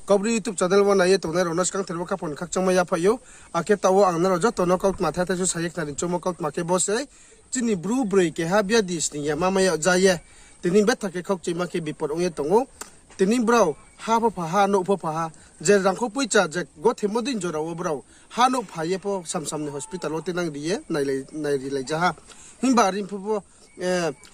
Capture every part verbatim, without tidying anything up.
Kaubru YouTube channel wo nai ye tongnai rao no skangther wo khaphang ni khakchangmo yaphaih ou. Akhe taoh wo ang nrao joto no kautma thai thai su sa ye khnari choungmo kautma khe bo sei. Chini Bru broi keha biadi sning ya ma mai yag ja ye. Tini betha khe khaukchoima khe bipor ong ye tong ou. Tini brao ha pho pha ha, nouh pho pha ha. Je rangkho poicha je gothemo din jora wo brao ha nouh pha ye pho samsam ni hospital wo tinang ri ye nairi lai ja ha. Himba ri pho pho,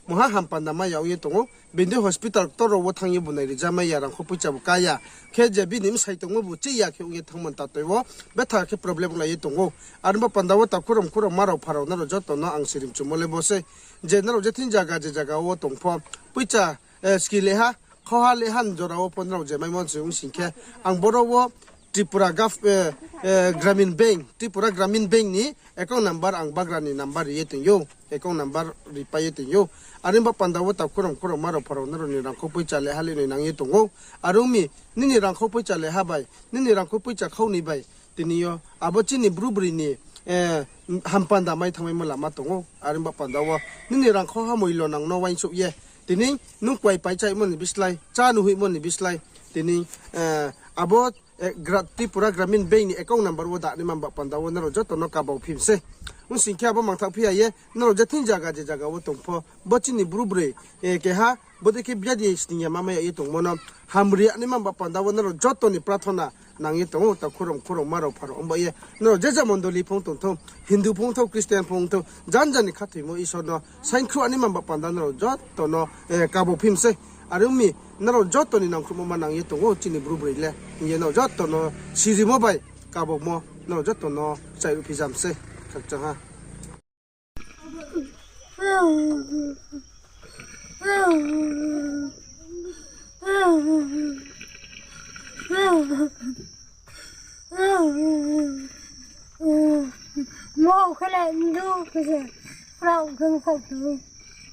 mungha hampanda mai ya ong ye tong ou. Bini hospital ktor rao wo thanng ye bu nairi ja mai ya, rangkho poicha bu ká ya. Khe je bini bsai tongmo bu chih ya khe ong ye thanngmo ni tatoi wo betha khe problem onglai ye tong ou. Are ba panda wo takhu rao mkhu rao ma rao pha rao nrao joto no ang sirimchumo le bo sei. Je nrao je thing zaga je zaga wo tong pho, poicha ski le ha, khauha le ha ni jora wo pho nrao je maimo se ong sing khe, ang boro wo Tripura Gramin Bank, Tripura Gramin Bank ni account number ang bagra ni number ri ye tong ou, account number ripai ye tong ou. Are ba panda wo takhu rao mkhu rao ma rao pha rao nrao ni rangkho poicha le ha le noi nang ye tong ou. Are ong mi, nini rangkho poicha le ha bai, nini rangkho poicha khau ni bai, tini yo abo chini Bru broi ni hampanda mai thanngmaimo lama tong ou. Are ba panda wo nini rangkho ha moilo nang no uaingsouh ye, tini nung kuai paichaimo ni bislái, chá nuhoihmo ni bislái, tini abo Tripura Gramin Bank ni account number wo da naima ba panda wo nrao joto no kabau phi mi sei. Ong sing khe abo mangthaoh phi ya ye nrao je thing zaga je zaga wo tong pho, bo chini Bru broi keha bodei khe biadi sning ya ma mai yag ye tongmo no hamri ya naima ba panda wo nrao joto ni prathona nang ye tong ou, takhu rao mkhu rao ma rao pha rao ong ba ye. Nrao je ja mondoli phung tong thou, Hindu phung thou, Christian phung thou, janja ni khathoimo Isor no saingkhruh naima ba panda nrao joto no kabau phi mi sei. Are ong mi, nrao joto ni nangkhruhmo ma nang ye tong ou chini Bru broi le hing ye nrao joto no sirimo bai kabaumo nrao joto no kchai ruh phi ja mi sei. Khakchang ha. Mo khe le mdu khe se, rao khe mkhau tu.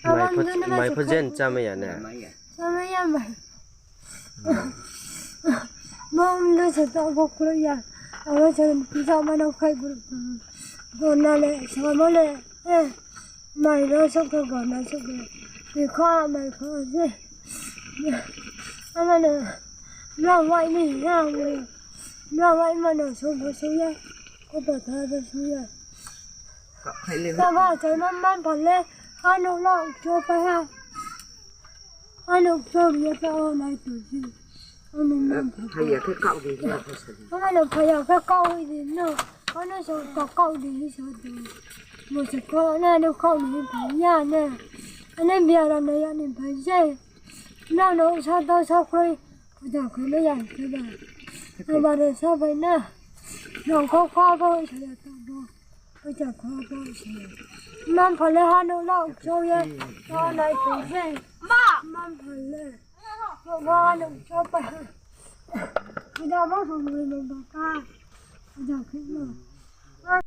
Abo mdu no mai pho jen chámai ya na. Chámai ya mai. Bo mdu se taoh pho khlai ya. Abo se kisa ma no khai bru. Gona le, samo le, mai no souh khe gona souh khe. Mai kha, mai kha se. Ama no, ma wai ni ya, ma wai ma no souh pho souh ya. Koto tha pho souh ya. Taba chai ma man pha le, ha nouh la ukcho pai ha. Ano kchor ye ta o nai tu si. Ano man pha. Phai ya khe kaoh di, ano phai ya khe kaoh di no. Ano so ka kaoh di so tu. Mo se kaoh na, ano kaoh ni phai ya na. Ano biaram na ya ni phai se. Na no sa to sa kroi. Puja kroi le ya se ba. Aba re sa phai na. Nong kho kho bo sa ya ta bo. Puja kho bo sa. Man pha le ha nouh la ukcho ye. Ta nai tu se. Ma. Man pha le. Puja ma song ni mo ba ka. Puja khe mo.